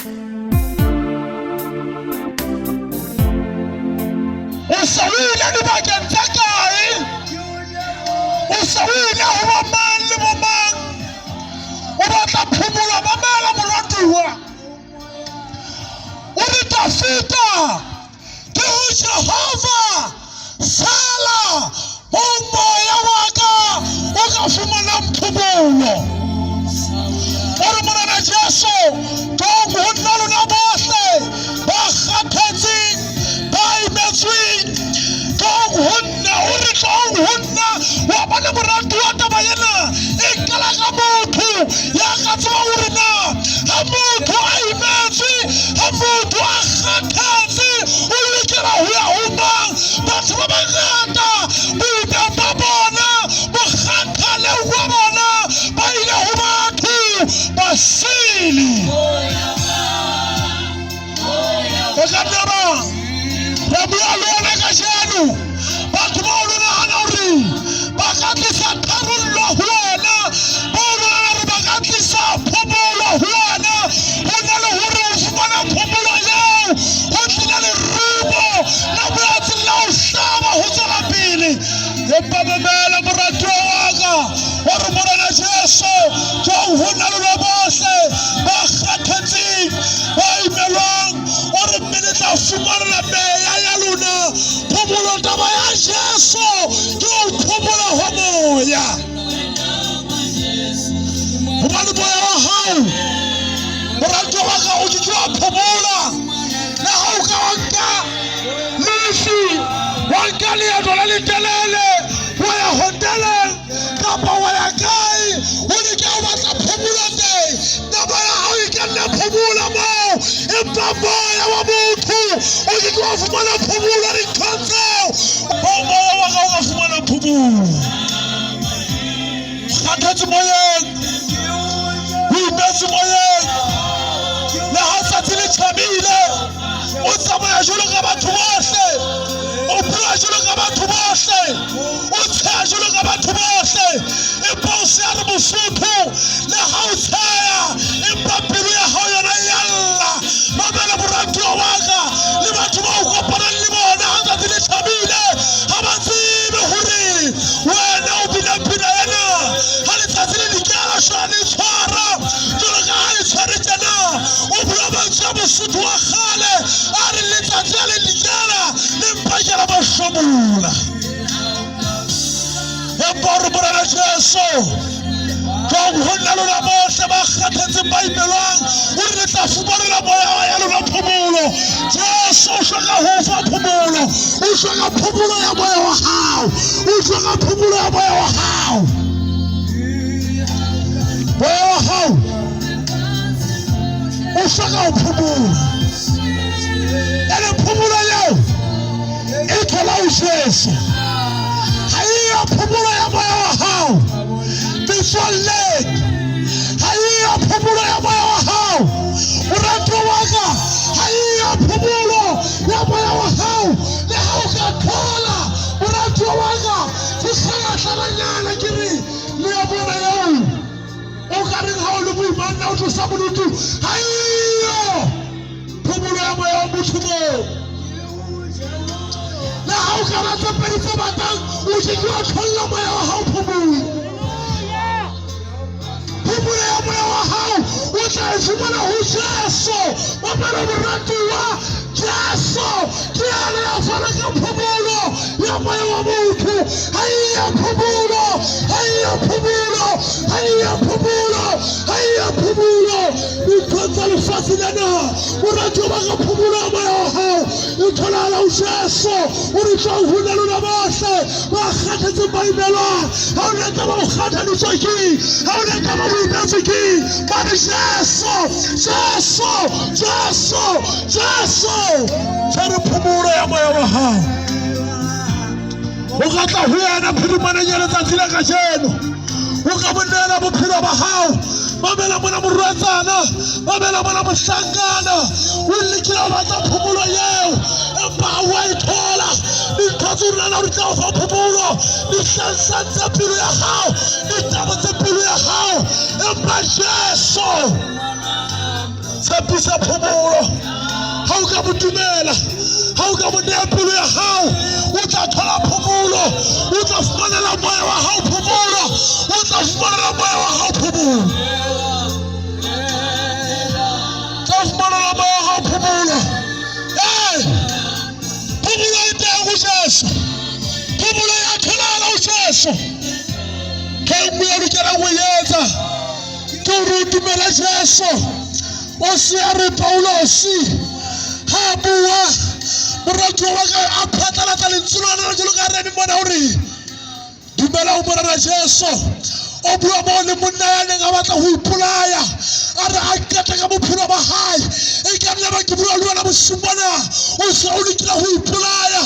O se o ile dibakeng tse kae? O se o ile ho bo mang le bo mang? O batla phomolo, mamela moratuwa. O re Dafita ke ho Jehova fela mo moya wa ka o ka fumanang phomolo. O re Morena Jesu, tlong ho nna lona bohle ba kgathetseng, ba imetsweng, tlong ho nna. O re tlong ho nna. Wa bona moratuwa, taba ena e qala ka motho ya ka tseba hore na ha motho a imetswe, ha motho a kgathetse, o lokela ho ya ho mang. Batho ba bangata boimeng ba bona, mokgathaleng wa bona, ba ile ho batho basele. E ka nna ba re bua le ona kajeno, batho bao lo nahana hore ba ka tlisa tharollo ho wena, bao lo nahana hore ba ka tlisa phomolo ho wena, ho na le hore o fumana phomolo eo, ho tlile lerumo la boetse la o hlaba ho tswela pele. Empa mamela moratuwa wa ka, o re Morena Jesu, tlong ho nna lona bohle ba kgathetseng, ba imelwang, o re mme le tla fumanela meya ya lona phomolo. Taba ya Jesu ke ho phomola ho moya, hobane moya wa hao, moratuwa wa ka, o ke ke wa phomola le ha o ka wa nka lefi, wa nka leeto le letelele, wa ya hoteleng kapa wa ya kae, o leke ho batla phomolo teng. Nama ya hao e ka nna phomola moo, empa moya wa motho o ke ke wa fumana phomolo dinthong tseo. Moo moya wa ka o ka fumana phomolo, kgathetse moyeng, o imetse moyeng, le ha tsatsi le tjhabile, o tsamaya jwalo ka batho bohle, o bua jwalo ka batho bohle, o tsheha jwalo ka batho bohle, empa o se a re Mosotho, le ha o tsheha empa pelo ya hao yona e a lla. Mamela moratuwa wa ka, le batho ba o kopanang le bona ha tsatsi le tjhabile ha ba tsebe hore wena o bina pina ena. Ha letsatsi le dikela shwa le tshwara jwalo ka ha e tshware tjena, o bua mantswe a Mosotho wa kgale a re letsatsi ha le dikela le mpakela mahlomola. Empa o re Morena Jesu, tlong ho nna lona bohle ba kgathetseng, ba imelwang, o re le tla fumanela moya wa ya lona phomolo. Jesu o hloka ho fa phomolo, o hloka phomolo ya moya wa hao, o hloka phomolo ya moya wa hao. Moya wa hao o hloka ho phomola, ene phomolo eo e thola ho Jesu. Ha eyo phomolo ya moya wa hao metswalleng, ha eyo phomolo ya moya wa hao moratuwa wa ka, ha eyo phomolo ya moya wa hao le ha o ka thola moratuwa wa ka sehlakahlakanyana. Ke re le ya bona eo o ka reng ha o le boima nna o tlosa bodutu, ha eyo phomolo ya moya wa motho moo. Le ha o ka ba tse pedi tse batang, o ke ke wa tholla moya wa hao phomolo. Phomolo ya moya wa hao o tla e fumana ho Jesu. Mamela moratuwa, Jesu ke yena ya fana ka phomolo ya moya wa motho. Ha eyo phomolo, ha eyo phomolo, ha eyo phomolo, ha eyo phomolo dintho tsa lefatshe lena. Moratuwa wa ka, phomolo ya moya wa hao e tholahala ho Jesu. O re tlong ho nna lona bohle ba kgathetseng, ba imelwang. Ha o na taba o kgathaditswe keng, ha o na taba o imetswe keng, ba re Jesu, Jesu, Jesu, Jesu tshwere phomolo ya moya wa hao. O ka tla ho yena phirimaneng ya letsatsi la kajeno, o ka mo neela bophelo ba hao. Mamela mona morwetsana, mamela mona mohlankana, o lekile ho batla phomolo eo empa ha wa e thola. Dintho tse o nahana hore di tla o fa phomolo di hlanhlantse pelo ya hao, ditaba tse pelo ya hao, empa Jesu Tshepisa phomolo. Ha o ka mo dumela, ha o ka mo nea pelo ya hao, o tla thola phomolo. O tla fumanela moya wa hao phomolo. O tla fumanela moya wa hao phomolo. Tla fumanela moya wa hao phomolo. Ee, phomolo e teng ho Jesu. Phomolo ya tholana ho Jesu. Ntho e nngwe e lokelang ho e etsa ke hore o dumele Jesu. O se a re Paulosi ha a bua moratuwa wa ka a phatlalatsa lentswe lona jwalo ka re mona hore dumela ho Morena Jesu. O bua moo le monna ya neng a batla ho ipolaya, a re a qete ka bophelo ba hae. E ka nna ba ke bua le wena bosiung bona, o se o lekile ho ipolaya.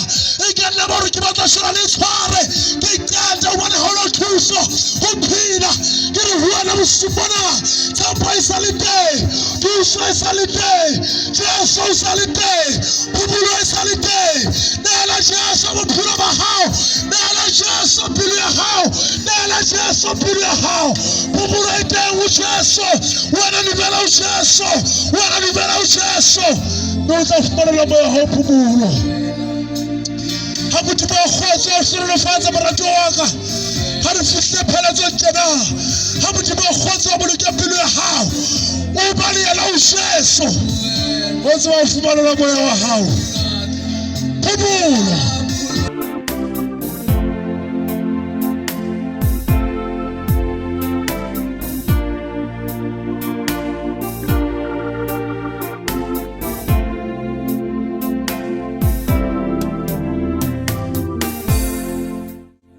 E ka nna ba hore ke batla shela le tshware ke qete, hobane ha ona thuso ho phela. Ke re ho wena bosiung bona, tshepo e sa le teng, thuso e sa le teng, Jesu o sa le teng, phomolo e sa le teng. Neela Jesu bophelo ba hao, neela Jesu pelo ya hao, neela Jesu pelo ya hao. Phomolo e teng ho Jesu. Wena dumela ho Jesu, wena dumela ho Jesu, mme o tla fumanela moya hao phomolo. Ha Modimo wa kgotso a hlohonolofatsa moratuwa wa ka, ha re fihlile pheletsong tjena. Ha Modimo wa kgotso a boloke pelo ya hao, o ba le yena ho Jesu, o tseba ho fumanela moya wa hao phomolo.